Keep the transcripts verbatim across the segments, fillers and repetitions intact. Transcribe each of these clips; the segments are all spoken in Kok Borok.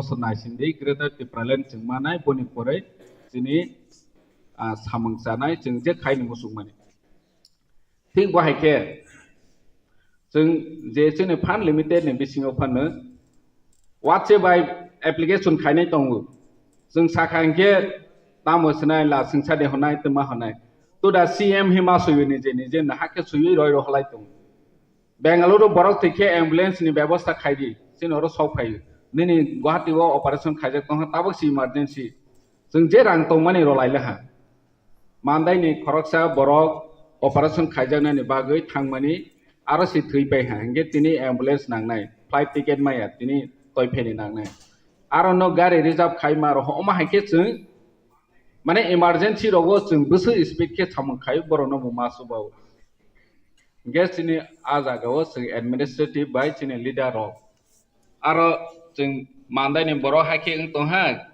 Bosor naisingdi Greater Tipraland chwng manai, boni pore chini, ah, samung chanai, chwng je khaini muchungmani. Thik bo hai khe chwng je chini fund limited ni bisingo phano watse bai application khainai tongo. Chwng sakha hinkhe tamo sinai la singsa de honai tma honai. To da C M hi ma suyo nije nije na hakhe suyo roi rohlai tongo. Bengaluru borok thwi khe ambulance ni bebosta khai di, chini oro sok phaio. Nini Guwahati o operation khaijak tongkha, tabuk se emergency. Chwng je rang tongmani rwlai laha. Mandai ni khoroksa borok operation khaijaknani bagwi thangmani aro se thwi pai ha, hinkhe tini ambulance nangnai, flight ticket maya, tini toi pheni nangnai. Aro no gari reserve khai ma rw, omo hai khe chwng mane emergency rogo chwng bwswk speed khe samung khai borok no bo ma chuba o. Hinkhe chini a jaga o chwng administrative bai chini leader rok. Aro chwng Mandai ni borok hai khe wng tong ha,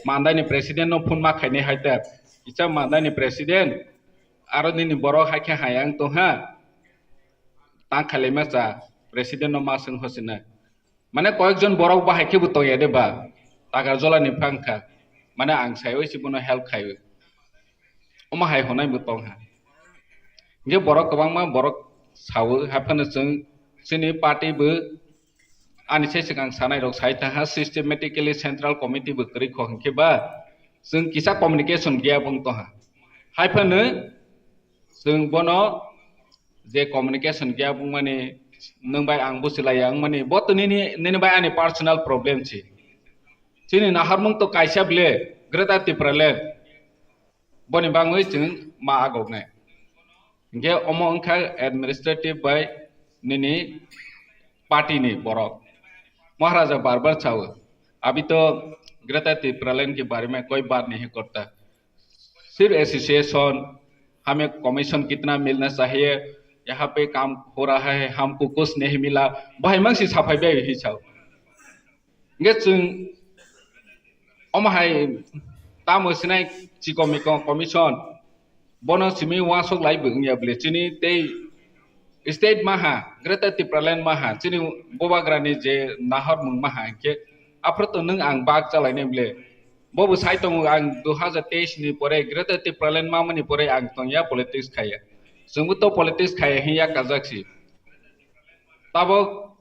Mandai ni president no phone ma khainai hai ta. Kisa Mandai ni president, aro nini borok hai khe hai wng tong ha, tang khailai ma cha, president no ma swng hosinai. Mane koyekjon borok bahai khe bo tongya de ba, Takarjala ni phang kha, mane ang saiwi se bono help khaiwi, omo hai honai bo tong ha. Hinkhe borok kwbangma borok sawi, haphano chwng chini party bo ani se swkang sanai rok sai tang ha, systematically central committee bo kwrwi kho hinkhe ba chwng kisa communication gaya bo wng tong ha. Haiphano chwng bono je communication gaya bumani nwng bai ang buchilaiya wngmani, bo to nini, nini bai ani personal problem si. Chini naharmung to kaisa ble Greater Tipraland, boni bangwi chwng ma agoknai. Hinkhe omo wngkha administrative bai nini party ni borok. Maharaja bar bar sao, "Abhi to Greater Tipraland ke bare mein koi baat nahi karta." सिर्फ एसोसिएशन, हमें कमीशन कितना मिलना चाहिए, यहाँ पे काम हो रहा है, हमको कुछ नहीं मिला, bahai mang si saphai bai hi sao. Nge chwng omo hai tamo sinai chiko miko commission, bono simi wasok lai bo wngya bole chini tei state maha, Greater Tipraland maha, chini bubagrani je nahormung maha hinkhe, aphuru to nwng ang bak chalainai bole. Bo bo sai tongo, ang dui hazar teis ni pore, Greater Tipraland mamani pore ang tongya, politics khaya. Chwngbo to politics khaya hinya kajak si. Tabok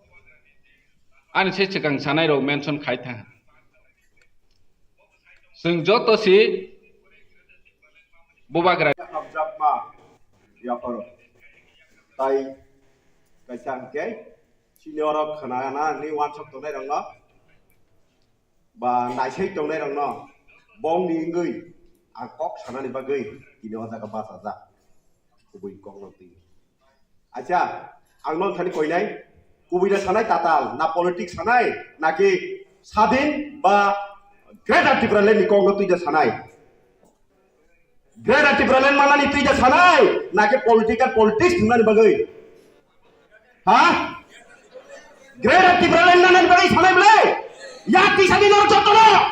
ani se swkang sanai rok mention khai tha. Chwng joto si bubagra. Hamjakma yaparo. Tai kaisa hwnkhe chini oro khwnana ni wansok tongnai rokno ba naisai tongnai rokno bongni wngwi ang kok sanani bagwi tini o jaga bachajak. Kubui kokno twi. Acha, ang no thani koinai, kubui na sanai tatal, na politics sanai, naki sadin ba Greater Tipraland ni kokno twi da sanai. Greater Tipraland manani twi da sanai, naki political politics thumnani bagwi. Ha? Greater Tipraland manani bagwi sanai bole? Ya twi sani nor jotono.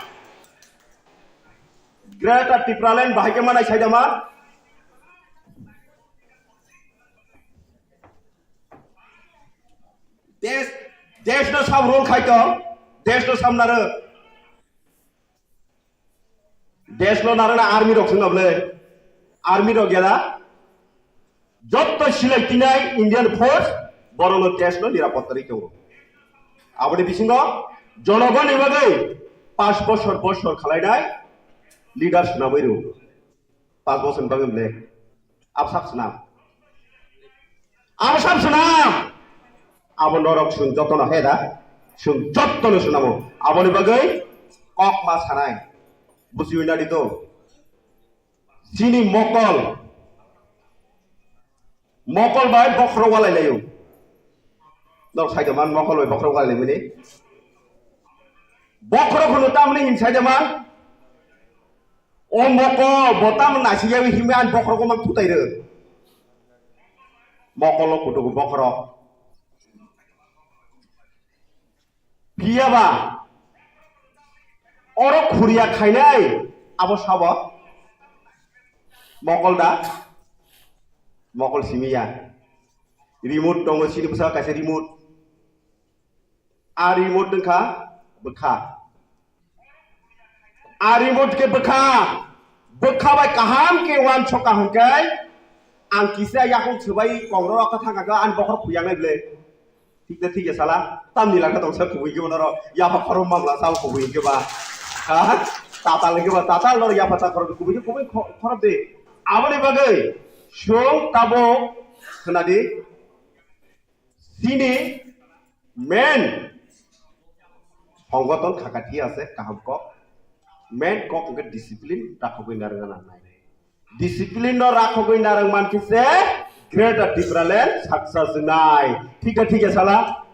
Greater Tipraland bahai ke manai saida ma? Desh, desh no sam rule khai tong, desh no sam naro. Desh no naro na army rok sing nable. Army rok gela. Jotto silai tinai Indian force borok no desh no nirapotta ri tongo. Aboni bisingo jonogoni bagwi pas bosor bosor khalainai leaders nabwi rw. Pas bosor bagwi ble. Absap swnam. Absap swnam. Abo norok chwng jotono he da. Chwng jotono swnamo. Aboni bagwi kok ma sanai. Buchiwi nadi to. Chini mokol. Mokol bai bokhorok walai laio. Norok sai man mokol bai bokhorok walai laimani. Bokhorok hono tamni hin sai man. O mokol, bo tamo nasi yawi himwi ani bokhorok o mang thutai rw. Mokol o kutugo bokhorok. Phiya ba, oro khuriya khainai, abo sabo. Mokol da, mokol simiya. Remote tongo, sini bwsa kaisa remote. A remote wngkha bwkha. Arimot ke bwkha, bwkha bai kaham ke uansuk ka hwnkhe, ang kisa yakung swbai kongrok kha thangkha khe ani bokhorok khuyangnai ble. Thik de thik ya sala, tamni lakha tong sa kubui ke unorok yapha khorok mamla sa kubui ke ba. Ha? Tatal ke ba, tatal nor yapha ta khorok kubui ke kubui kho-, khorok de. Aboni bagwi song tabo khna di. Chini main সংগঠন khakati ase kaham kok. Main kok hwnkhe discipline rakhogwi narwgna nangnai. Discipline no rakhogwi narwgman khe se Greater Tipraland success wngnai. Thik khe thik khe sala.